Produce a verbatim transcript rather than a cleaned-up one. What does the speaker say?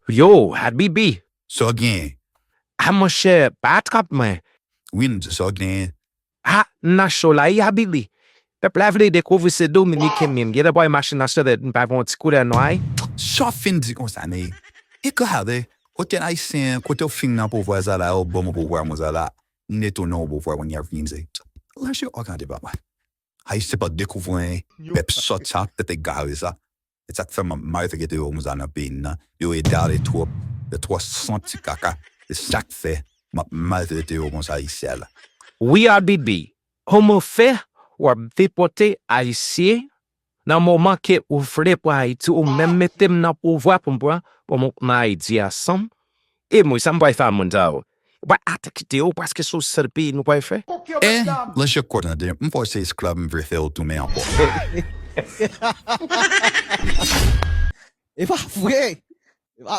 Yo, Habibi. Sa w genyen? A monchè, pa atrap mwen. Wi, m di sa w genyen. Ha, m nan cho la, wi Habibi. Pèp la vle dekouvri se Dominiken m ye. M gentan bay machin nan sou tèt, m pa gen yon ti koulè nwa, wi. Sa w fin di konsa, men. E gade, kote Ayisyen, kote w fin nan pouvwa sa la, yo ban m pouvwa konsa la. M netounen w pouvwa kounye a vin di. Lanje w gade papa. Ayisyen pa dekouvri anyen. Pèp sòt sa, tèt egare sa. E sa k fè m ap maltrete yo konsa nan peyi m nan. Yo egare twòp. Yo twò santi kaka. Se sa k fè m ap maltrete yo konsa isi a la. Wi Habibi, kòman fè w ap depòte Ayisyen nan moman ke ou vle pran Ayiti, ou menm mete m nan pouvwa pou m pran, pou m pran Ayiti ansanm? E mwen, sa m pral fè a moun sa yo? Ou pral atakite yo paske se yon sèl peyi nou pral fè? E, lanje kò tande, m fè w se esklav, m vle fè w tounen ankò. E pa vre! E pa